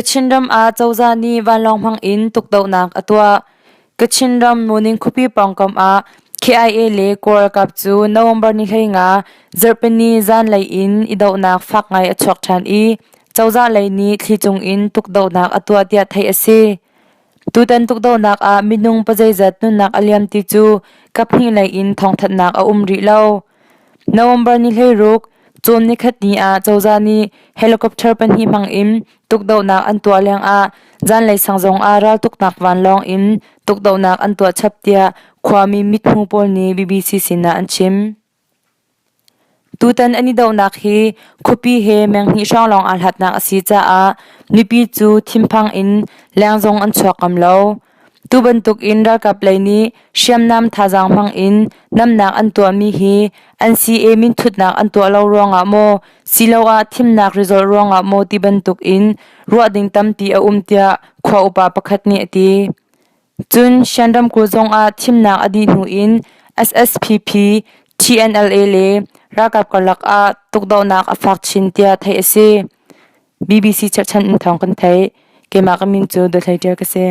Kachin ram ah cozah nih vanlawng hmang in tukdohnak a tuah. Kachin ram Muning khuapi pawngkam ah KIA le Kawl ralkap cu November ni 15 zarhpini zanlei in i dohnak fak ngai a chuak ṭhan i cozah lei nih thli cung in tukdohnak a tuah tiah theih a si. Tutan tukdohnak ah minung pazeizat nunnak a liam ti cu kaphnih lei in thawngthanhnak a um rih lo. November ni 16, cawn nikhat ni ah cozah nih helicopter pahnih hmang in tukdohnak an tuah lengah zanlei sang zongah raltuknak vanlawng in tukdohnak an tuah chap tiah khuami mithmu pawl nih BBC sinah an chim. Tutan an i dohnak hi khuapi he meng hnih hrawng lawng aa hlatnak a si caah mipi cu thinphang in leng zong an chuak ngam lo. Tu bantukin ralkap lei nih hriamnam thazaang hmang in namnak an tuahmi hi NCA minthutnak an tuah lo ruangah maw siloah thimnak result ruangah maw ti bantukin ruah ding tampi a um tiah khua upa pakhat nih a ti. Cun Shan ramkulh zongah thimnak a dih hnu in SSPP, TNLA le ralkap karlak ah tukdohnak a fak chin tiah theih a si. BBC cherhchan in thawng kan theih. Keimah ka min cu Dawthlei Ṭial ka si.